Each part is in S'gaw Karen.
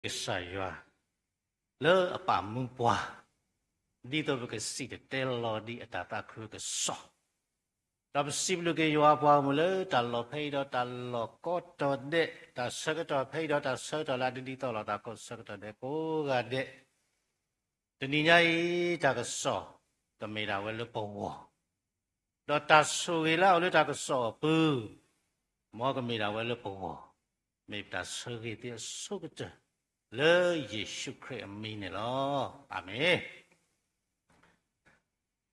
ကစၢ်ယွၤ လၢအပာ်မူပှၤ ဒ်သိးပကစံၣ်တဲၤတဲလီၤဒံးအတၢ်သးခုကစီၣ်, ဒီးပစံးဘျုးက့ၤယွၤပှၤဂီၢ်မုၢ်လၢတၢ်လီၢ်ဖဲအံၤဒီးတၢ်လီၢ်ကိးတီၤဒဲး, တၢ်ဆၢကတီၢ်ဖဲအံၤဒီးတၢ်ဆၢကတီၢ်လၢအဒ်သိးလိာ်သးကိးဆၢကတီၢ်ဒဲးကိးဂၤဒဲး, တနံၤညါအံၤ တၢ်ကစီၣ်ကမ့ၢ်ဒၣ်ဝဲလၢပဂီၢ်, ဒီးတၢ်ဆိၣ်ဂ့ၤလၢအအိၣ်လၢတၢ်ကစီၣ်အပူၤ မ်ကမ့ၢ်ဒၣ်ဝဲလၢပဂီၢ်, မ့ၢ်ပတၢ်ဆၢဂ့ၤသ့အဆိကတၢၢ် လၢယ့ၣ်ၡူးခရံာ်အမံၤန့ၣ်လီၤ. အၤမ့ၣ်.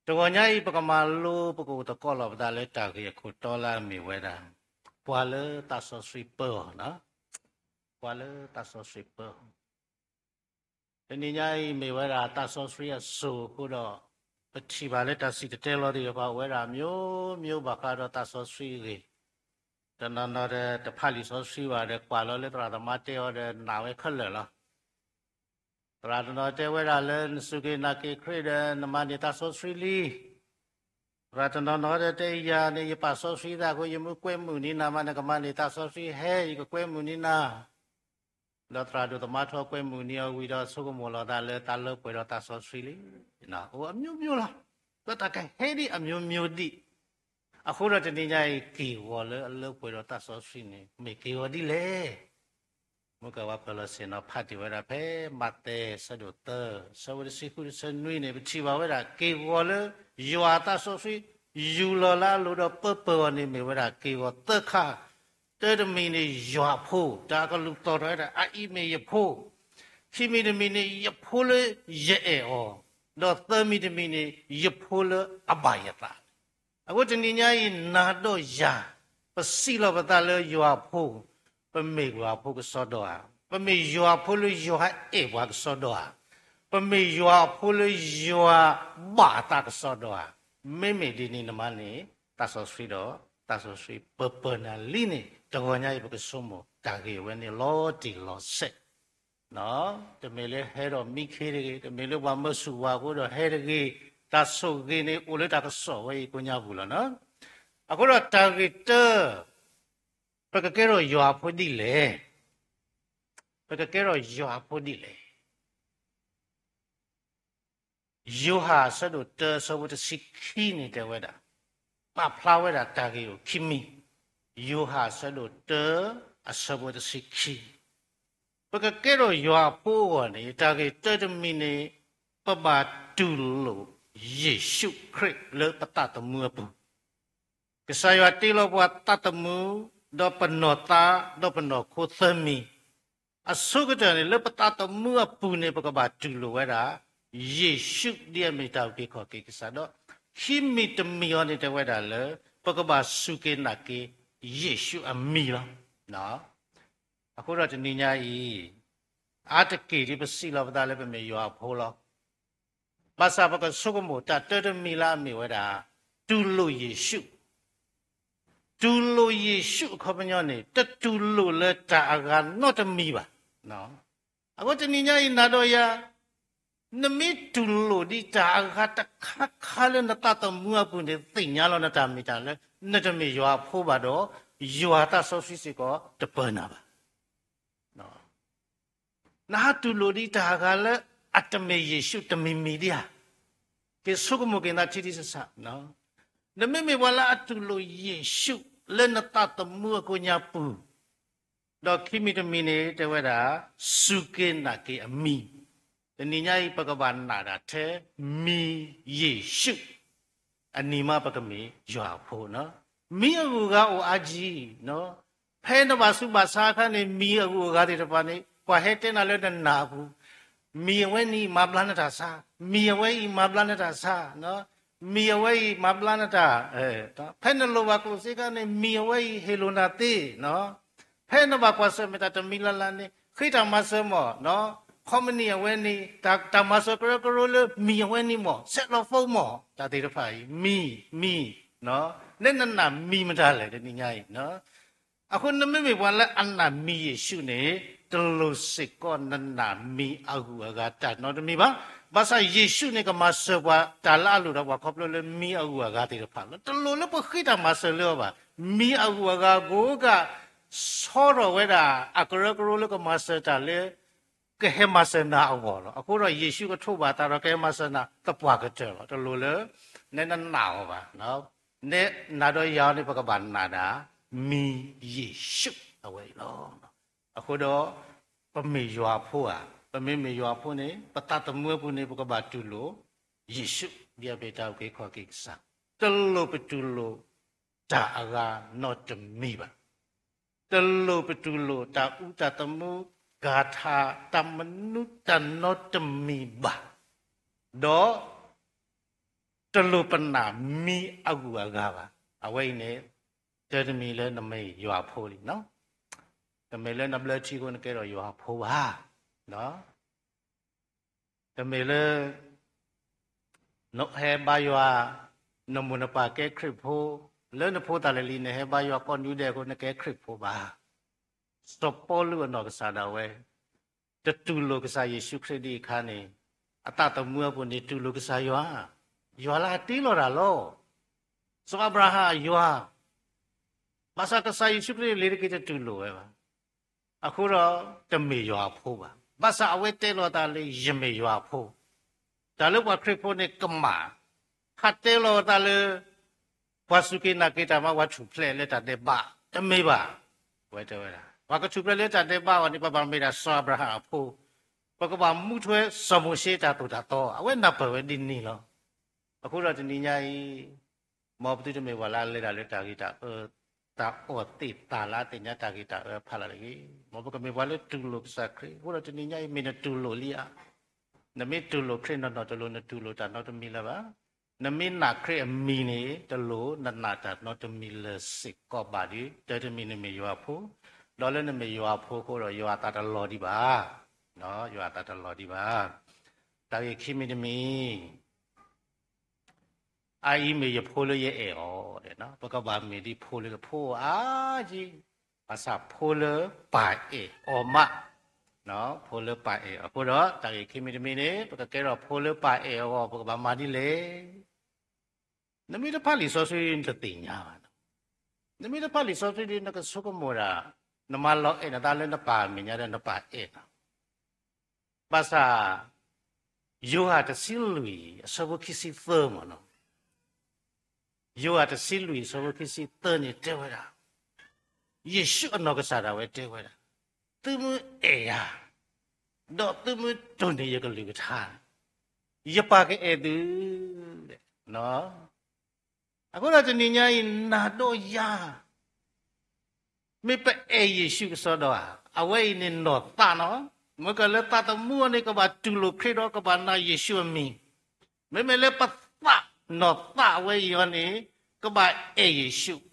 တဂီၤညါအံၤ ပကမၤလိ ပကအိၣ်သကိးလိာ်ပသးလၢတၢ်ဂ့ၢ်အခိၣ်တီလၢအမ့ၢ်ဝဲဒၣ် ပှၤလၢသးစီဆှံပၢအီၤ, ပှၤလၢသးစီဆှံပၢအီၤ တနံၤညါအံၤမ့ၢ်ဝဲဒၣ်သးစီဆှံအစိၤအဃိဒီး, ပထံၣ်ဘၣ်လၢတၢ်စံၣ်တဲၤတဲလီၤသ့ၣ်တဖၣ်အိၣ်ဝဲဒၣ် မျိုးမျိုး ဘၣ်ဃးဒီးသးစီဆှံအဂ့ၢ်, တနီၤနီၤဒီးတဖးလံာ်စီဆှံဘၣ်ဒီး ကွၢ်လီၤလၢသရၣ်သမါတဲအီၤဒီး နာ်ဝဲခဲလၢာ်လီၤ. သရၣ်တနီၤတဲဝဲဒၣ်လၢနစူၢ်က့ၤနာ်က့ၤခရံာ်ဒီး နမၤန့ၢ်သးစီဆှံလံ. သရၣ်တနီၤနီၤဒီးတဲယၤန့ၣ် ယပာ်စီဆှံသးအဃိ ယမ့ၢ်ကွဲမုာ်န့ၢ်နၤမး နကမၤန့ၢ်သးစီဆှံဟဲ ယကကွဲမုာ်န့ၢ်နၤ ဒီးသရၣ်ဒိၣ်သမါထီၣ်ကွဲမုာ်န့ၢ်အီၤဝံၤဒီး ဆိကမိၣ်လီၤသးလၢသးလၢပှဲၤဒီးသးစီဆှံလံ. အိၣ်အမျိုးမျိုးလီၤ. ဒီးတၢ်ကဟဲဒ်အမျိုးမျိုးဒံး. အဃိဒီးတနံၤညါအံၤ က့ၢ်ဂီၤလၢအလၢပှဲၤဒီးသးစီဆှံန့ၣ် မ့ၢ်က့ၢ်ဂီၤဒ်လဲၣ်. မုၢ်ကဝါပၢၤလီၢ်ဆ့ၣ်နီၤ ဖးတ့ၢ်ဝဲဒၣ်ဖဲမးသဲ ဆၢဒိၣ်သၢ ဆၢဖိတဆံဃုတဆၢနွံန့ၣ် ပထံၣ်ဘၣ်ဝဲဒၣ် က့ၢ်ဂီၤလၢယွၤအသးစီဆှံ ယူၢ်လီၤလၢအလိၤဒီးပၢပၢအီၤန့ၣ် မ့ၢ်ဝဲဒၣ်က့ၢ်ဂီၤသၢခါ, တၢတမံၤန့ၣ် ယွၤအဖိ, တၢ်အကလုၢ်သီၣ်ထီၣ်ဝဲဒၣ် အအံၤမ့ၢ်ယဖိ, ခံမံၤတမံၤန့ၣ် ယဖိလၢယအဲၣ်အီၤ, ဒီးသၢမံၤတမံၤန့ၣ် ယဖိလၢအဘၣ်ယသး. အဃိတနံၤညါအံၤ နၤဒီးယၤ ပစံးလီၤပသးလၢယွၤအဖိ, ပမ့ၢ်ယွၤအဖိကစီဒီဧါ, ပမ့ၢ်ယွၤအဖိလၢယွၤအဲၣ်ပှၤကစီဒီဧါ, ပမ့ၢ်ယွၤအဖိလၢယွၤဘၣ်အသးကစီဒီဧါ, မ့မ့ၢ်ဒ်န့ၣ်နမၤန့ၢ် သးစီဆှံဒီး သးစီဆှံပၢပၢနၤလံန့ၣ် တဂီၤညါအံၤ ပကဆိကမိၣ်တၢ်ဂ့ၢ်ဝဲန့ၣ်လီၤတံၢ်လီၤဆဲး တမ့ၢ်လၢဟဲဒီးမံခ့တဂ့ၤ, တမ့ၢ်လၢပှၤမၢဆူၣ်ဝၤအဃိဒီးဟဲတဂ့ၤ, တၢ်ဆိၣ်ဂ့ၤန့ၣ်အိၣ်လၢတၢ်ကစီၣ်ဝဲအံၤကိညါပူၤလီၤ. အဃိဒီးတၢ်ဂ့ၢ်တၢ, ပကကဲထီၣ်ယွၤအဖိဒ်လဲၣ်. ပကကဲထီၣ်ယွၤအဖိဒ်လဲၣ်. ယိၤဟၣ်အဆၢဒိၣ်တၢ အဆၢဖိတဆံခံန့ၣ်တဲဝဲဒၣ်, ပာ်ဖျါဝဲဒၣ်တၢ်ဂ့ၢ်အိၣ်ခံမံၤ, ယိၤဟၣ်အဆၢဒိၣ်တၢ အဆၢဖိတဆံခံ, ပကကဲထီၣ်ယွၤအဖိအဂီၢ်န့ၣ် တၢ်ဂ့ၢ်တၢတမံၤန့ၣ် ပဘၣ်တူၢ်လိာ်ယ့ၣ်ၡူးခရံာ်လၢပသးသမူအပူၤ ကစၢ်ယွၤတ့လီၤပှၤသးသမူ, ဒီးပနီၢ်သး, ဒီးပနီၢ်ခိသၢမံၤ, အဆိကတၢၢ်န့ၣ် လၢပသးသမူအပူၤန့ၣ် ပကဘၣ်တူၢ်လိာ်ဝဲဒၣ် ယ့ၣ်ၡူးဒ်အမ့ၢ်တၢ်အုၣ်က့ၤခီၣ်က့ၤကစၢ်ဒီး ခံမံၤတမံၤအံၤန့ၣ်တဲဝဲဒၣ်လၢ ပကဘၣ်စူၢ်က့ၤနာ်က့ၤယ့ၣ်ၡူးအမံၤလီၤ. အဃိဒီးတနံၤညါအံၤ အါတက့ၢ်ဒ်ပစံးလီၤပသးလၢပမ့ၢ်ယွၤအဖိလီၤ. ဘၣ်ဆၣ်ပကဆိကမိၣ်တၢ်တၢတမံၤလၢအမ့ၢ်ဝဲဒၣ် တူၢ်လိာ်ယ့ၣ်ၡူး, တူၢ်လိာ်ယ့ၣ်ၡူးအခီပညီန့ၣ် တတူၢ်လိာ်လၢတၢ်အဂၤနီတမံၤဘၣ်. အဃိတနံၤညါအံၤနၤဒီးယၤ နမ့ၢ်တူၢ်လိာ်ဒ်တၢ်အဂၤတခါခါလၢနသးသမူအပူၤန့ၣ် သ့ၣ်ညါလီၤနတၢ်မ့ၢ်တၢ်လၢ နတမ့ၢ်ယွၤအဖိဘၣ်ဒီး ယွၤသးစီဆှံစ့ၢ်ကီးတပၢနၤဘၣ်. နဟးတူၢ်လိာ်ဒ်တၢ်အဂၤလၢအတမ့ၢ်ယ့ၣ်ၡူးတမံၤမံၤဒံးဧါ. က့ၤဆိကမိၣ်က့ၤနၤထံထံဆးဆး, နမ့မ့ၢ်ပှၤလၢအတူၢ်လိာ်ယ့ၣ်ၡူးလၢနသးသမူအကိညါပူၤ ဒီးခံမံၤတမံၤန့ၣ် တဲဝဲဒၣ် စူၢ်က့ၤနာ်က့ၤအမံၤ, တနံၤညါအံၤ ပကဘၣ်နာ်ဒၣ်ထဲမံၤယ့ၣ်ၡူး အနံၤမးပကမ့ၢ်ယွၤအဖိ, မံၤအဂုၤအဂၤအိၣ်အါကံ, ဖဲနဘၣ်ဆူးဘၣ်ဆါအခါန့ၣ် မံၤအဂုၤအဂၤသ့ၣ်တဖၣ်န့ၣ် ပှၤဟဲတဲနၤလၢနနၢ်အပူၤ, မံၤအဝဲန့ၣ်မၤဘျါနတၢ်ဆါ, မံၤအဝဲအံၤမၤဘျါနတၢ်ဆါ, မံၤအဝဲအံၤမၤဘျါနတၢ်, ဖဲနလိၣ်ဘၣ်ကျိၣ်စ့အခါန့ၣ် မံၤအဝဲအံၤဟ့ၣ်လိာ်နၤသ့, ဖဲနဘၣ်ကွၢ်ဆၢၣ်မဲာ်တၢ်တမံၤလၢ်လၢ်န့ၣ် ဃ့တၢ်မၤစၢၤမၢ်, ခီမနံၣ်အဝဲန့ၣ် တၢ်မၤစၢၤကရၢကရိလၢမံၤအဝဲန့ၣ်မၢ်, ဆဲးလီၤ phone မၢ်, တၢ်သ့ၣ်တဖၣ်အံၤ မံၤ, မံၤ, လၢနနာ်မံၤမတၤလဲၣ်တနံၤညါအံၤ. အဃိနမ့မ့ၢ်ပှၤလၢအနာ်မံၤယ့ၣ်ၡူးန့ၣ် တလိၣ်စ့ၢ်ကီးနနာ်မံၤအဂုၤအဂၤတၢ်နီတမံၤဘၣ်. ဘၣ်ဆၣ်ယ့ၣ်ၡူးန့ၣ် ကမၤစၢၤပှၤတၢ်လၢအလိၣ်ဒီးပှၤခီဖျိလၢမံၤအဂုၤအဂၤသ့ၣ်တဖၣ်လီၤ. တလိၣ်လၢပဃ့တၢ်မၤစၢၤလၢအီၤဘၣ်. မံၤအဂုၤအဂၤကိးဂၤ ဆီထီၣ်ဝဲဒၣ်အကရၢကရိလၢကမၤစၢၤတၢ်လၢ ကဟဲမၤစၢၤနၤအဂီၢ်လီၤ. အဃိဒီးယ့ၣ်ၡူးကထိးဘၣ်သးဒီးကဟဲမၤစၢၤနၤသပှၢ်ကတၢၢ်လီၤ. တလိၣ်လၢ နနနာ်အီၤဘၣ်. နနာ်ဒီးယၤန့ၣ် ပကဘၣ်နာ်ဒၣ် မံၤယ့ၣ်ၡူးအဝဲအံၤလီၤ. အဃိဒီး ပမ့ၢ်ယွၤအဖိဧါ, ပမ့မ့ၢ်ယွၤအဖိန့ၣ် ပသးသမူအပူၤန့ၣ် ပကဘၣ်တူၢ်လိာ် ယ့ၣ်ၡူး ဒ်အမ့ၢ်တၢ်အုၣ်က့ၤခီၣ်က့ၤကစၢ်, တလိၣ်ပတူၢ်လိာ်တၢ်အဂၤနီတမံၤဘၣ်. တလိၣ်ပတူၢ်လိာ်တၢ်အူတၢ်သမူ ဂၤထါ တၢ်မနုၤတၢ်နီတမံၤဘၣ်. ဒီး တလိၣ်ပနာ်မံၤအဂုၤအဂၤဘၣ်. အဝဲအံၤန့ၣ် တၢ်တမံၤလၢနမ့ၢ်ယွၤအဖိလံ. တမ့ၢ်လၢနဘျၢထံအဃိနကဲထီၣ်ယွၤအဖိဘၣ်. တမ့ၢ်လၢ နဟဲဘါယွၤ နမိၢ်နပၢ်ကဲခရံာ်ဖိ, လၢနဖိသၣ်လံၤလံၤ နဟဲဘါယွၤကိးနွံဒဲးအဃိ နကဲခရံာ်ဖိဘၣ်. စီၤပီလူးအနီၢ်ကစၢ်ဒၣ်ဝဲ တတူၢ်လိာ်ကစၢ်ယ့ၣ်ၡူးခရံာ်ဒံးအခါန့ၣ် အသးသမူအပူၤန့ၣ် တူၢ်လိာ်ကစၢ်ယွၤ, ယွၤလၢအတ့လီၤတၢ်လီၤ. စီၤအၤဘြၤဟၣ်အယွၤ, ဘၣ်ဆၣ်ကစၢ်ယ့ၣ်ၡူးခရံာ်လံၤတက့ၤတတူၢ်လိာ်ဝဲဘၣ်. အဃိဒီး တမ့ၢ်ယွၤအဖိဘၣ်. ဘၣ်ဆၣ်အဝဲတဲလီၤအသးလၢ ယမ့ၢ်ယွၤအဖိ, တၢ်လၢပှၤခရံာ်ဖိန့ၣ်ကမၣ်, ဟးတဲလီၤအသးလၢ ပှၤစူၢ်က့ၤနာ်က့ၤတၢ်မၤ ပှၤထူၣ်ဖျဲးလၢတၢ်ဒဲးဘး, တမ့ၢ်ဘၣ်. အဝဲတဲဝဲဒၣ် ပှၤကထူၣ်ဖျဲးလၢတၢ်ဒဲးဘးအီၤန့ၣ် ပဘၣ်မ့ၢ်ဒၣ်စီၤအၤဘြၤဟၣ်အဖိ, ပကဘၣ်မူထွဲစီၤမိၤၡ့တၢ်သိၣ်တၢ်သီ, အဝဲနၢ်ပၢၢ်ဝဲဒ်န့ၣ်လီၤ. အဃိဒီးတနံၤညါအံၤ မ်ပသုတမ့ၢ်ပှၤလၢအလဲၤတၢ်လၢတၢ်ဂ့ၤတၢ်အၢ, တၢ်အီၣ်သ့ၣ်သၣ်လၢအသ့ၣ်ညါတၢ်ဂ့ၤတၢ်အၢအဖီလာ်တဂ့ၤ. မ်ပကမ့ၢ်ပှၤလၢတူၢ်လိာ်ကစၢ်ခရံာ်. အဃိဒီးတနံၤညါအံၤ မ့ၢ်နတူၢ်လိာ်လံဧါ. နမ့ၢ်တူၢ်လိာ်ခရံာ်နီၢ်နီၢ် တလိၣ်နတူၢ်လိာ်တၢ်နီတမံၤလၢၤဘၣ်. နမ့ၢ်နာ်ခရံာ်အမံၤန့ၣ် တလိၣ်နနာ်တၢ်နီတမံၤလၢၤစ့ၢ်ကီးဘၣ်ဒီး တၢ်တမံၤနမ့ၢ်ယွၤအဖိ, ဒီးလၢနမ့ၢ်ယွၤအဖိအဃိဒီး ယွၤအသးတလီၤဒံးဘၣ်. ယွၤအသးတလီၤဒံးဘၣ်. တၢ်ဂ့ၢ်ခံမံၤတမံၤ အအံၤမ့ၢ်ယဖိလၢယအဲၣ်အီၤ, ပကဘၣ်မ့ၢ်ဒ်ဖိလၢ ဖိအါယံၤ, ဘၣ်ဆၣ်ဖိလၢပၢ်အဲၣ်အီၤမး, ဖိလၢပၢ်အဲၣ်အီၤ. အဃိဒီး တၢ်ဂ့ၢ်ခံမံၤတမံၤန့ၣ် ပကကဲထီၣ်ဖိလၢပၢ်အဲၣ်အဂီၢ် ပကဘၣ်မၤဒ်လဲၣ်. နမ့ၢ်တဖးလံာ်စီဆှံ နတသ့ၣ်ညါဘၣ်. နမ့ၢ်တဖးလံာ်စီဆှံဒီး နကဆိကမိၣ်ဒၣ် နမၤလီၤအဲၣ်နသးလၢနပၢ်အမဲာ်ညါဒီး နပၢ်အဲၣ်နၤ ဘၣ်ဆၣ် ယိၤဟၣ်တဆံလွံၢ် အဆၢဖိခံဆံသၢမ့ၢ်နီၤ, ယိၤဟၣ်တဆံလွံၢ် အဆၢဖိခံဆံသၢန့ၣ်တဲဝဲဒၣ်, ယ့ၣ်ၡူးအနီၢ်ကစၢ်ဒၣ်ဝဲတဲဝဲဒၣ်, သုမ့ၢ်အဲၣ်ယၤ, ဒီးသုမ့ၢ်တိၢ်န့ၢ်ယကလုၢ်ကထါ, ယပၢ်ကအဲၣ်သု, အဃိဒီးတနံၤညါအံၤ နၤဒီးယၤ မ့ၢ်ပအဲၣ်ယ့ၣ်ၡူးကစီဒီဧါ, အဝဲအံၤန့ၣ်နီၢ်သးနီၤ, မ့ၢ်ကလၢသးသမူအီၤန့ၣ် ကဘၣ်တူၢ်လိာ်ခရံာ်ဒီးကဘၣ်နာ်ယ့ၣ်ၡူးအမံၤ, မ့မ့ၢ်လၢပသးနီၢ်သးအဝဲအံၤအီၤန့ၣ် ကဘၣ်အဲၣ်ယ့ၣ်ၡူး,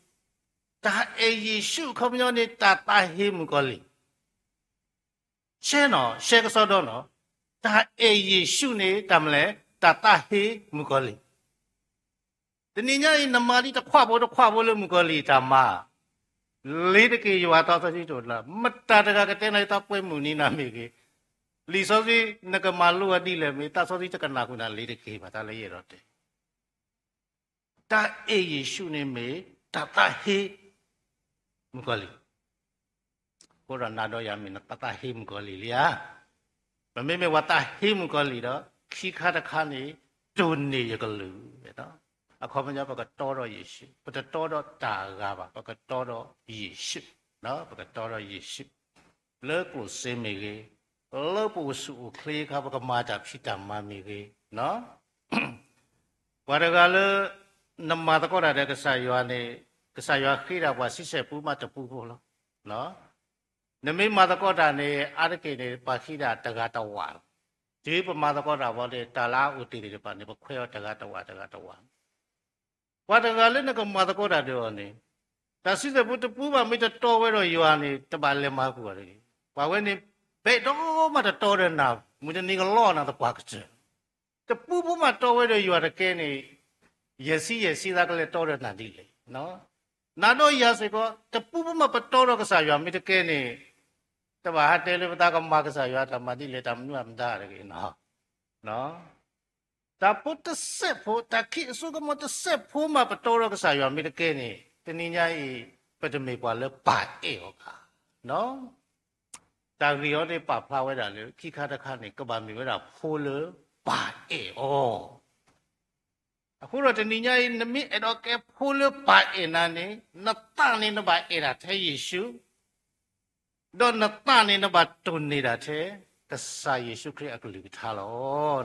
တၢ်အဲၣ်ယ့ၣ်ၡူးအခီပညီန့ၣ် တၢ်သးဟ့မုၣ်ကီၤလံၢ် ဆဲးနီၤ, ဆဲးကစီဒီနီၤ, တၢ်အဲၣ်ယ့ၣ်ၡူးန့ၣ် တၢ်မနုၤလဲၣ်, တၢ်သးဟ့မုၣ်ကီၤလံၢ်. တနံၤညါအံၤ နမၤဒ်တခွးဖိတခွးဖိလၢမုၣ်ကီၤလံၢ်အတၢ်မၤ, လ့ၤတက့ၢ်ယွၤသးစီဆှံတအိၣ်လၢၤ, မတၤတဂၤကတဲနၤ ယသးပှဲၤမုၢ်နံၤနၤမ့ၢ်ဂ့ၤ, လံာ်စီဆှံ နကမၤလိအီၤဒ်လဲၣ်မ့ၢ် သးစီဆှံတကနၣ်ဃုာ်နၤလ့ၤတက့ၢ်ဘၣ် တၢ်လၢယအဲၣ်ဒိးတဲ တၢ်အဲၣ်ယ့ၣ်ၡူးန့ၣ်မ့ၢ် တၢ်သးဟ့မုၣ်ကီၤလံၢ်, အဃိဒီးနၤဒီးယၤမ့ၢ်နသးဟ့မုၣ်ကီၤလံၢ်လံဧါ. ပမ့မ့ၢ်ပှၤသးဟ့မုၣ်ကီၤလံၢ်ဒီး ခံခါတခါန့ၣ် တိၢ်န့ၢ်ယကလုၢ်, အခီပညီပကတီဒီးယ့ၣ်ၡူး, ပတတီဒီးတၢ်အဂၤဘၣ်, ပကတီဒီးယ့ၣ်ၡူး, ပကတီဒီးယ့ၣ်ၡူး လၢကျိၣ်စ့မ့ၢ်ဂ့ၤ, လၢပအိၣ်ဆူၣ်အိၣ်ချ့အခါ ပကမၤတၢ်ဖံးတၢ်မၤမ့ၢ်ဂ့ၤ, ပှၤတဂၤလၢ နမၤသကိးတၢ်ဒီးကစၢ်ယွၤန့ၣ် ကစၢ်ယွၤဃ့ဒၣ်ပှၤဆံဆဲၣ်ပူမးတပူဖိလီၤ. နမ့ၢ်မၤသကိးတၢ်န့ၣ် အါတက့ၢ်န့ၣ် ပှၤဃ့ဒၣ်တဂၤတဝာ်လီၤ. တုၤပမၤသကိးတၢ်ဘီန့ၣ် တၢ်လၢအအိၣ်တ့ၢ်သ့ၣ်တဖၣ်န့ၣ် ပခွဲးအီၤတဂၤတဝာ်တဂၤတဝာ် ပှၤတဂၤလၢနကမၤသကိးတၢ်ဒီးအီၤန့ၣ် တၢ်ဆံဆဲၣ်ပူတပူဘၣ်မ့ၢ်တတီဝဲဒီးယွၤန့ၣ် တဘၣ်လဲၤမၤဃုာ်အီၤတဂ့ၤ. ပှၤဝဲန့ၣ် ဘဲၣ်ဒိၣ်မးတတီဒီးနၤ မုၢ်တနံၤကလီနၤသပှၢ်ကတၢၢ် တပူဖိမးတီဝဲဒီးယွၤတကဲန့ၣ် ယဲၢ်ဆံယဲၢ်ဆံသးကလဲၤတီဒီးနၤဒ်လဲၣ်. နၤဒီးယၤစ့ၢ်ကီး တပူဖိမးပတီဒီးကစၢ်ယွၤမ့ၢ်တကဲန့ၣ် တဘၣ်ဟးတဲလၢပသးကမၤကစၢ်ယွၤတၢ်မၤဒ်လဲၣ် တၢ်မနုၤအမတၤတဂ့ၤ. တၢ်ဖိတစဲးဖိ တၢ်ခံးအစိကမီၤတစဲးဖိမးပတီဒီးကစၢ်ယွၤမ့ၢ်တကဲန့ၣ် တနံၤညါအံၤ ပတမ့ၢ်ပှၤလၢပၢ်အဲၣ်အီၤဘၣ်. တၢ်ဂ့ၢ်အံၤန့ၣ်ပာ်ဖျါဝဲဒၣ်လၢ ခံခါတခါန့ၣ် ကဘၣ်မ့ၢ်ဝဲဒၣ်ဖိလၢပၢ်အဲၣ်အီၤ. အဃိဒီးတနံၤညါအံၤ နမ့ၢ်အဲၣ်ဒိးကဲဖိလၢ ပၢ်အဲၣ်နၤန့ၣ် နသးန့ၣ်နဘၣ်အဲၣ်ဒၣ်ထဲယ့ၣ်ၡူး, ဒီးနသးန့ၣ်နဘၣ်တိၢ်န့ၢ်ဒၣ်ထဲ ကစၢ်ယ့ၣ်ၡူးခရံာ်အကလုၢ်ကထါလီ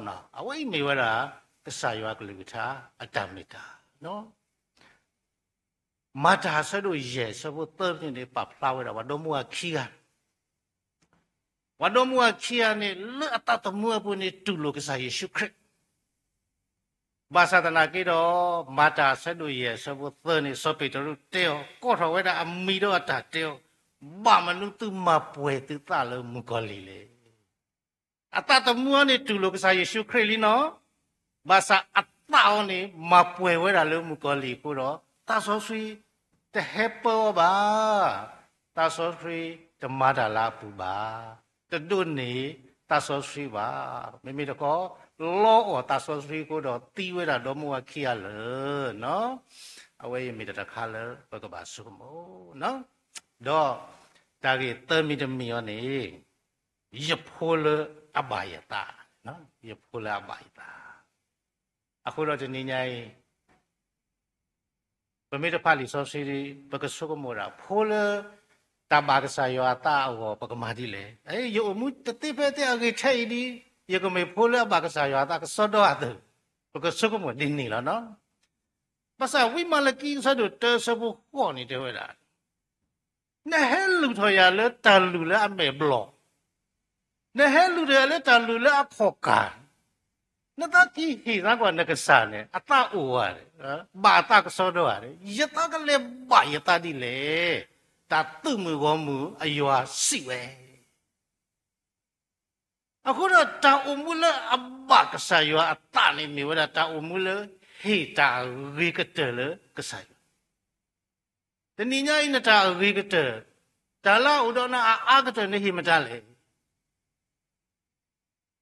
ၤ. အဝဲအံၤမ့ၢ်ဝဲဒၣ် ကစၢ်ယွၤအကလုၢ်ကထါအတၢ်မ့ၢ်တၢ် မၤတၢ်အဆၢဒိၣ်ယဲၢ် အဆၢဖိသၢန့ၣ် ပာ်ဖျါဝဲဒၣ် ပှၤဒီမါဝၤခံဂၤ, ပှၤဒီမါဝၤခံဂၤန့ၣ် လၢအသးသမူအပူၤန့ၣ် တူၢ်လိာ်ကစၢ်ယ့ၣ်ၡူးခရံာ်, ဘၣ်ဆၣ်သနာ်က့ဒီး မၤတၢ်အဆၢဒိၣ်ယဲၢ် အဆၢဖိသၢန့ၣ် စီၤပ့းတရူးတဲအီၤ, ကိးထီၣ်ဝဲဒၣ်အမံၤဒီးအတၢ်တဲအီၤ, ဘၣ်မနုၤသုမၤပှဲၤသုသးလၢမုၣ်ကီၤလံၢ်လဲၣ်. အသးသမူအံၤန့ၣ် တူၢ်လိာ်ကစၢ်ယ့ၣ်ၡူးခရံာ်လံနီၤ, ဘၣ်ဆၣ်အသးအံၤန့ၣ် မၤပှဲၤဝဲဒၣ်လၢမုၣ်ကီၤလံၢ်အဃိဒီး သးစီဆှံတဟဲပၢအီၤဘၣ်, သးစီဆှံတမၤတၢ်လၢအပူၤဘၣ်, တဒိးန့ၢ်သးစီဆှံဘၣ်, မ့မ့ၢ်တခီ လီအီၣ်သးစီဆှံအဃိဒီး သံဝဲဒၣ်ဒီမါဝၤခံဂၤလၢာ် အဝဲအံၤမ့ၢ်တၢ်တခါလၢပကဘၣ်ဆိကမိၣ်, ဒီးတၢ်ဂ့ၢ်သၢမံၤတမံၤအံၤန့ၣ် ယဖိလၢအဘၣ်ယသး, ယဖိလၢအဘၣ်ယသး, အဃိဒီးတနံၤညါအံၤ ပမ့ၢ်တဖးလံာ်စီဆှံ ပကဆိကမိၣ်ဒၣ် ဖိလၢတၢ်ဘၣ်ကစၢ်ယွၤအသးအဂီၢ် ပကမၤဒ်လဲၣ်. ယအိၣ်မူတသ့ဖဲသ့အဂ့ၢ်ထဲအံၤဒီး ယကမ့ၢ်ဖိလၢအဘၣ်ကစၢ်ယွၤအသးကစီဒီအသိး, ပကဆိကမိၣ်ဒ်န့ၣ်လီၤနီၤ. ဘၣ်ဆၣ်ဝံမၤလကံ အဆၢဒိၣ်တၢ အဆၢဖိဃိးန့ၣ် တဲဝဲဒၣ် နဟဲလုၢ်ထီၣ်ယၤလၢတၢ်လုၢ်လၢအမဲာ်ဘျီၣ်, နဟဲလုၢ်ထီၣ်ယၤလၢတၢ်လုၢ်လၢအခီၣ်ကၢ်, နသးကဟ့ၣ်သးကွၢ်နကစၢ်န့ၣ် အသးအိၣ်ဧါ, ဘၣ်အသးကစီဒီဧါ, ယသးကလဲၤဘၣ်ယသးဒ်လဲၣ်. တၢ်သုးမုၢ်ဂီၢ်မုၢ်အယွၤစံးဝဲ အဃိဒီးတၢ်အိၣ်မူလၢအဘၣ်ကစၢ်ယွၤအသးန့ၣ် မ့ၢ်ဝဲဒၣ်တၢ်အိၣ်မူလၢဟ့ၣ်တၢ်အဂ့ၤကတၢၢ်လၢကစၢ်ယွၤ. တနံၤညါအံၤ နတၢ်အဂ့ၤကတၢၢ်, တၢ်လၢအအိၣ်ဒီးနၤအအါကတၢၢ် နဟ့ၣ်မတၤလဲၣ်.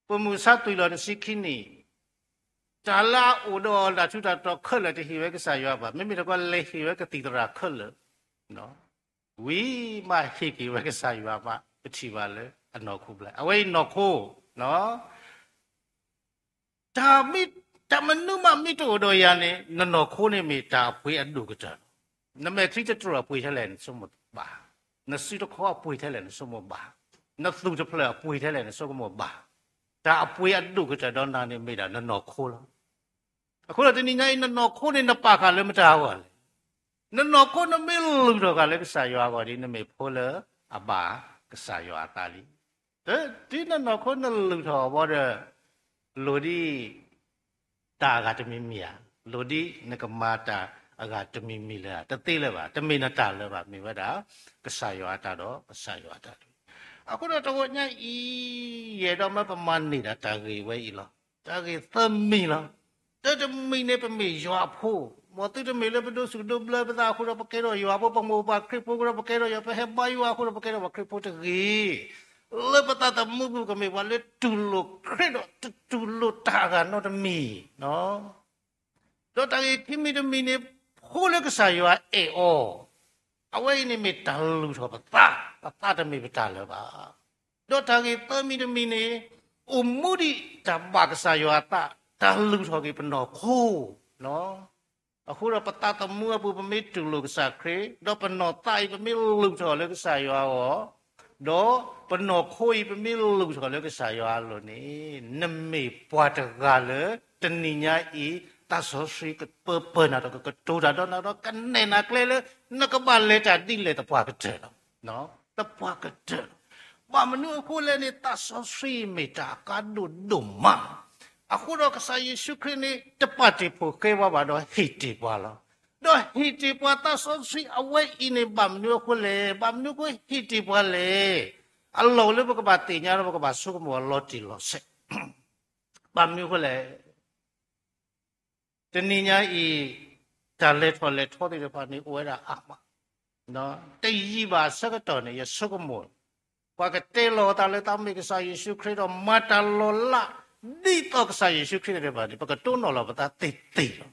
ပမုၢ်ဆါသွံၣ်လီၤတဆံခံနံၣ်, တၢ်လၢအအိၣ်ဒီးတၢ်ထူးတၢ်တီၤခဲလၢာ် တဟ့ၣ်ဝဲကစၢ်ယွၤဘၣ်, မ့မ့ၢ်တခီ လဲၤဟ့ၣ်ဝဲကသံၣ်သရၣ်ခဲလၢာ် ဝံၤမးဟ့ၣ်က့ၤဝဲကစၢ်ယွၤမး ပထံၣ်ဘၣ်လၢအနီၢ်ခိဘျဲၣ်, အဝဲအံၤနီၢ်ခိ, တၢ်မ့ၢ်, တၢ်မနုၤမးမ့ၢ်တအိၣ်ဒီးယၤန့ၣ် နနီၢ်ခိန့ၣ်မ့ၢ်တၢ်အပှ့ၤအဒိၣ်ကတၢၢ်လီၤ. နမဲာ်ချံတတြိာ်အပှ့ၤထဲလဲၣ် နဆိကမိၣ်ဘၣ်, နစုတခီအပှ့ၤထဲလဲၣ် နဆိကမိၣ်ဘၣ်, နသူၣ်တဖျၢၣ်အပှ့ၤထဲလဲၣ် နဆိကမိၣ်ဘၣ်, တၢ်အပှ့ၤအဒိၣ်ကတၢၢ်ဒီးနၤန့ၣ် မ့ၢ်ဒၣ်နနီၢ်ခိလီၤ. အဃိဒီးတနံၤညါအံၤ နနီၢ်ခိန့ၣ် နပာ်ဃာ်လၢမတၤအဂီၢ်လဲၣ်. နနီၢ်ခိနမ့ၢ်လုၢ်ထီၣ်ဃာ်လၢကစၢ်ယွၤအဂီၢ်ဒီး နမ့ၢ်ဖိလၢအဘၣ်ကစၢ်ယွၤအသးလံ. တုၤနနီၢ်ခိနလုၢ်ထီၣ်အဘီဒီး လိၣ်ဒ်တၢ်အဂၤတမံၤမံၤဧါ, လိၣ်ဒ်နကမၤတၢ်အဂၤတမံၤမံၤလၢၤဧါ, တသ့လၢၤဘၣ်, တမ့ၢ်နတၢ်လၢၤဘၣ်, မ့ၢ်ဝဲဒၣ် ကစၢ်ယွၤအတၢ်ဒီးကစၢ်ယွၤအတၢ်တမံၤ. အဃိဒီးတဂီၤညါအံၤ ယအဲၣ်ဒိးမၢပမၤန့ၢ်ဒၣ်တၢ်ဂ့ၢ်ဝဲအံၤလီၤ. တၢ်ဂ့ၢ်သၢမံၤလီၤ. တၢ်တမံၤန့ၣ် ပမ့ၢ်ယွၤအဖိ, မ်သုတမ့ၢ်လၢပဒိးစူၣ်ဒိးဘျၢပသးအဃိဒီး ပကဲထီၣ်ယွၤအဖိ, ပမိၢ်ပပၢ်ခရံာ်ဖိအဃိဒီး ပကဲထီၣ်ယွၤ, ပဟဲဘါယွၤအဃိဒီး ပကဲထီၣ်ပှၤခရံာ်ဖိတဂ့ၤ. လၢပသးသမူပူၤ ကမ့ၢ်ပှၤလၢတူၢ်လိာ်ခရံာ်ဒီး တတူၢ်လိာ်တၢ်အဂၤနီတမံၤ ဒီးတၢ်ဂ့ၢ်ခံမံၤတမံၤန့ၣ် ဖိလၢကစၢ်ယွၤအဲၣ်အီၤ, အဝဲအံၤန့ၣ်မ့ၢ်တၢ်လုၢ်ထီၣ်ပသး, ပသးတမ့ၢ်ပတၢ်လၢၤဘၣ်. ဒီးတၢ်ဂ့ၢ်သၢမံၤတမံၤန့ၣ် အိၣ်မူဒံးတၢ်ဘၣ်ကစၢ်ယွၤအသး, တၢ်လုၢ်ထီၣ်က့ၤပနီၢ်ခိ အဃိဒီးပသးသမူအပူၤ ပမ့ၢ်တူၢ်လိာ်ကစၢ်ခရံာ်, ဒီးပနီၢ်သးအံၤ ပမ့ၢ်လုၢ်ထီၣ်လၢကစၢ်ယွၤအဂီၢ်, ဒီးပနီၢ်ခိအံၤ ပမ့ၢ်လုၢ်ထီၣ်လၢကစၢ်ယွၤအလိၤန့ၣ်, နမ့ၢ်ပှၤတဂၤလၢ တနံၤညါအံၤ သးစီဆှံကပၢပၢၢ်နၤဒီး ကကတိၤတၢ်ဒီးနၤဒီး ကနဲၣ်နၤကျဲလၢ နကဘၣ်လဲၤတၢ်ဒ်လဲၣ်သပှၢ်ကတၢၢ်လီၤ. သပှၢ်ကတၢၢ်လီၤ. ဘၣ်မနုၤအဃိလဲၣ်န့ၣ် သးစီဆှံမ့ၢ်တၢ်အကါဒိၣ်ဒိၣ်မးလီၤ. အဃိဒီးကစၢ်ယ့ၣ်ၡူးခရံာ်န့ၣ် တပာ်တ့ၢ်ဖိၣ်ဃဲပှၤဘၣ်ဒီး ဟ့ၣ်တ့ၢ်ပှၤလီၤ. ဒီးဟ့ၣ်တ့ၢ်ပှၤသးစီဆှံအဝဲအံၤန့ၣ် ဘၣ်မနုၤအဃိလဲၣ်, ဘၣ်မနုၤအဃိဟ့ၣ်တ့ၢ်ပှၤလဲၣ်. အလီၢ်လၢပကဘၣ်သ့ၣ်ညါဒီး ပကဘၣ်ဆိကမိၣ်အီၤလီၤတံၢ်လီၤဆဲး, ဘၣ်မနုၤအဃိလဲၣ်. တနံၤညါအံၤ တၢ်လဲၤထီၣ်လဲၤထီသ့ၣ်တဖၣ်န့ၣ် အိၣ်ဝဲဒၣ်အါမး, တယံာ်ဘၣ်အဆၢကတီၢ်န့ၣ် ယဆိကမိၣ် ပှၤကတဲလီၤအသးလၢသးမ့ၢ်ကစၢ်ယ့ၣ်ၡူးခရံာ်ဒီး မၤတၢ်လီၤလး ဒ်သိးကစၢ်ယ့ၣ်ၡူးခရံာ်သ့ၣ်တဖၣ်န့ၣ် ပကတိၢ်နီၣ်လီၤပသးသ့ၣ်သ့ၣ်လီၤ.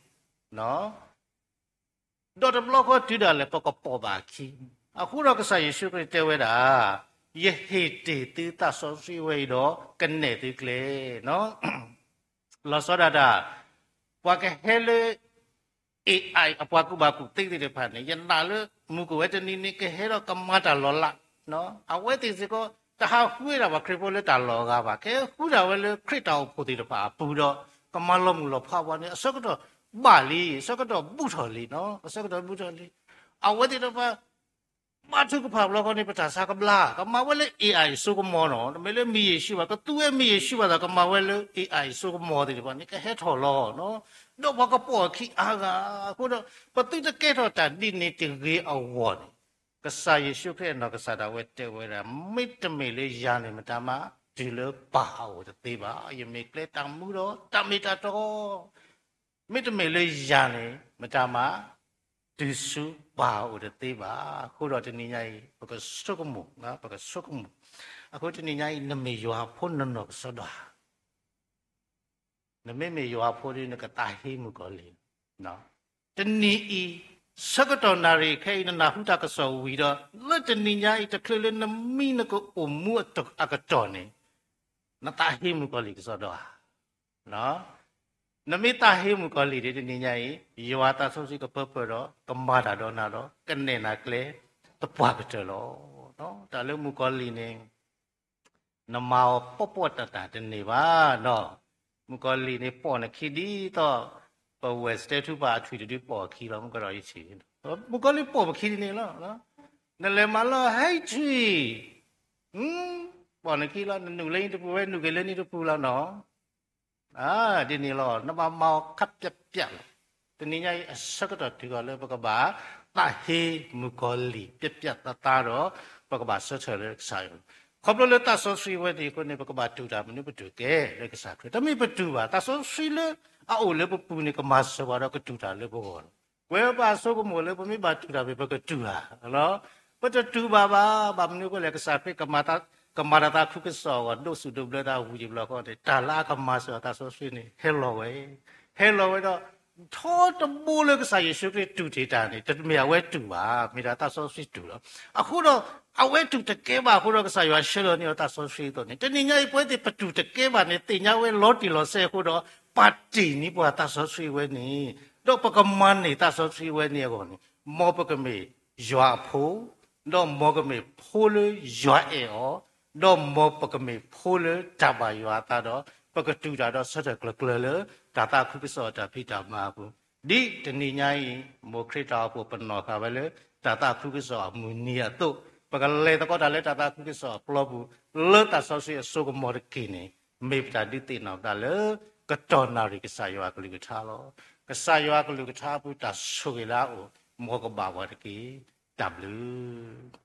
ဒီးတဘျီဃီတုၤဒၣ်လဲာ် ပကပိာ်ဘၣ်အခံ, အဃိဒီးကစၢ်ယ့ၣ်ၡူးခရံာ်တဲဝဲဒၣ် ယဟ့ၣ်တ့ၢ်သုသးစီဆှံဝဲအံၤဒီး ကနဲၣ်သုကျဲ, လီၤဆီဒၣ်တၢ်, ပှၤကဟဲလၢ AI အပှၤကူၣ်ဘၣ်ကူၣ်သ့သ့ၣ်တဖၣ်န့ၣ် ယနာ်လၢမုၢ်ကအိၣ်ဝဲတနံၤန့ၣ် ကဟဲဒီးကမၤတၢ်လီၤလး, အဝဲသ့ၣ်စ့ၢ်ကီး တဟးဃုဝဲဒၣ်ပှၤခရံာ်ဖိလၢတၢ်လီၢ်အဂၤဘၣ်, ကဟဲဃုတၢ်ဝဲလၢခရံာ်တၢ်အိၣ်ဖှိၣ်သ့ၣ်တဖၣ်အပူၤဒီး ကမၤလီၤမုၢ်လီၤဖးပှၤန့ၣ် အဆၢကတီၢ်ဘၣ်လံ, အဆၢကတီၢ်ဘူးထီၣ်လံ, အဆၢကတီၢ်ဘူးထီၣ်လံ. အဝဲသ့ၣ်တဖၣ် ဘါထုကဖၣ်ဘျီဃီန့ၣ် ပတၢ်ဆါကဘျါ, ကမၤဝဲလၢ AI စိကမီၤနီၤ, တမ့ၢ်လၢမ့ၢ်ယ့ၣ်ၡူးဘၣ်, ကသူဝဲမ့ၢ်ယ့ၣ်ၡူးဘၣ်သး ကမၤဝဲလၢ AI စိကမီၤသ့ၣ်တဖၣ်န့ၣ် ကဟဲထီၣ်လီၤ, ဒီးပှၤကပိာ်အခံအါဂၤအဃိဒီး ပသုတကဲထီၣ်တၢ်ဒ်န့ၣ်တဂ့ၤအဂီၢ်န့ၣ်, ကစၢ်ယ့ၣ်ၡူးခရံာ်အနီၢ်ကစၢ်ဒၣ်ဝဲတဲဝဲဒၣ်, မ့တမ့ၢ်လၢယၤန့ၣ် မတၤမး တုၤလၢပၢ်အအိၣ်တသ့ဘၣ်. ယမ့ၢ်ကျဲတၢ်မူဒီးတၢ်မ့ၢ်တၢ်တီ မ့တမ့ၢ်လၢယၤန့ၣ် မတၤမး တုၤဆူပၢ်အအိၣ်တသ့ဘၣ်. အဃိဒီးတနံၤညါအံၤ ပကဆိကမိၣ်, ပကဆိကမိၣ်, အဃိတနံၤညါအံၤ နမ့ၢ်ယွၤအဖိနနီၢ်ကစီဒီဧါ. နမ့မ့ၢ်ယွၤအဖိဒီး နကသးဟ့မုၣ်ကီၤလံၢ်. တနံၤအံၤ ဆၢကတီၢ်နၣ်ရံၣ်ခဲအံၤ နနၢ်ဟူတၢ်ကစီၣ်ဝံၤဒီး လၢတနံၤညါအံၤ တချုးလၢနမံနကအိၣ်မူအကတီၢ်န့ၣ် နသးဟ့မုၣ်ကီၤလံၢ်ကစီဒီဧါ. နမ့ၢ်သးဟ့မုၣ်ကီၤလံၢ်ဒီး တနံၤညါအံၤ ယွၤသးစီဆှံကပၢပၢၢ်ဒီး ကမၤတၢ်ဒီးနၤဒီး ကနဲၣ်နၤကျဲ သပှၢ်ကတၢၢ်လီၤ. တၢ်လၢမုၣ်ကီၤလံၢ်န့ၣ် နမၤအီၤပီၣ်ပီၣ်တၢ်တၢ်တန့ၢ်ဘၣ်နီၤ. မုၣ်ကီၤလံၢ်န့ၣ် ပိာ်နခံဒ်သိး ပဝဲၢ်စတဲထူပာ်အထွံၣ်တဒုပိာ်အခံလီၤ. မုၣ်ကီၤလံၢ်ပိာ်ပခံဒ်န့ၣ်လီၤ. နလဲၤမၤလီၢ်ဟဲထွံၣ် ပိာ်နခံလီၤ. နနုာ်လၢနံၤတပူၤဝဲ နုာ်က့ၤလၢနံၤတပူၤလီၤနီၤ. ဒ်န့ၣ်လီၤ. နဘၣ်မၤအီၤခပ်ပျက်ပျက်လီၤ. တနံၤညါအံၤ အဆၢကတီၢ်တုၤဃီၤလၢပကဘၣ်သးဟ့မုၣ်ကီၤလံၢ် ပျက်ပျက်သားသားဒီး ပကဘၣ်ဆၢထၢၣ်လၢကစၢ်ယွၤ. ခီဖျိလၢသးစီဆှံဝဲန့ၣ်အဃိန့ၣ် ပကဘၣ်တူၢ်တၢ်မနုၤပတူၢ်ကဲလၢကစၢ်ခရံာ်. တမ့ၢ်ပတူၢ်ဘၣ်, သးစီဆှံလၢအအိၣ်လၢပပူၤန့ၣ် ကမၤစၢၤပှၤဒီးကတူၢ်တၢ်လၢပဂီၢ်လီၤ. ပဝဲပဘၣ်ဆိကမိၣ်လၢပမ့ၢ်ဘၣ်တူၢ်တၢ်မ့ၢ် ပကတူၢ်ဧါ. ပတတူၢ်ဘၣ်ဘၣ်. ဘၣ်မနုၤအဃိလဲၣ်, ကစၢ်ခရံာ် ကမၤတၢ်သးခုကစီၣ်အဂီၢ် ဒိးစူၣ်ဒိးဘျၢသးဝံၤယံၤဘျီဃီန့ၣ် တၢ်လၢအကမၤစၢၤအသးစီဆှံန့ၣ် ဟဲလီၤဝဲ, ဟဲလီၤဝဲဒီး ထီတဘိလၢကစၢ်ယ့ၣ်ၡူးခရံာ်တူၢ်တ့ၢ်တၢ်န့ၣ် တမ့ၢ်အဝဲတူၢ်ဘၣ်, မ့ၢ်ဒၣ်သးစီဆှံတူၢ်လီၤ. အဃိဒီး အဝဲတူၢ်တကဲဘၣ်အဃိဒီး ကစၢ်ယွၤဆှၢလီၤန့ၢ်အီၤသးစီဆှံအသိးန့ၣ် တနံၤညါအံၤ ပဝဲသ့ၣ်ပတူၢ်တကဲဘၣ်န့ၣ် သ့ၣ်ညါဝဲလီၤတံၢ်လီၤဆဲးအဃိဒီး ပာ်တ့ၢ်န့ၢ်ပှၤသးစီဆှံဝဲန့ၣ် ဒီးပကမၤန့ၢ်သးစီဆှံဝဲန့ၣ်အဂီၢ်န့ၣ် မ်ပကမ့ၢ်ယွၤအဖိ ဒီးမ်ပကမ့ၢ်ဖိလၢယွၤအဲၣ်အီၤ, ဒီးမ်ပကမ့ၢ်ဖိလၢတၢ်ဘၣ်ယွၤအသးဒီး ပကတူၢ်တၢ်ဒီးဆၢထၢၣ်ကျၢၤကျၢၤလၢ တၢ်သးခုကစီၣ်အတၢ်ဖံးတၢ်မၤအပူၤ, ဒ်တနံၤညါအံၤ မိၢ်ခရံာ်တၢ်အိၣ်ဖှိၣ်ပနီၢ်ဃာ်ဝဲလၢ တၢ်သးခုကစီၣ်အမုၢ်နံၤအသိး, ပကလဲၤသကိးတၢ်လၢတၢ်သးခုကစီၣ်အပျီပူၤ လၢသးစီဆှံအစိကမီၤတက့ၢ်န့ၣ် မ့ၢ်ပတၢ်ဒုးသ့ၣ်နီၣ်ပသးလၢ ကတီၢ်နၣ်ရံၣ်ကစၢ်ယွၤအကလုၢ်ကထါလီၤ. ကစၢ်ယွၤအကလုၢ်ကထါအပူၤတၢ်ဆိၣ်ဂ့ၤလၢအအိၣ် မ်ကဘၣ်ပှၤတက့ၢ်. တၢ်ဘျုး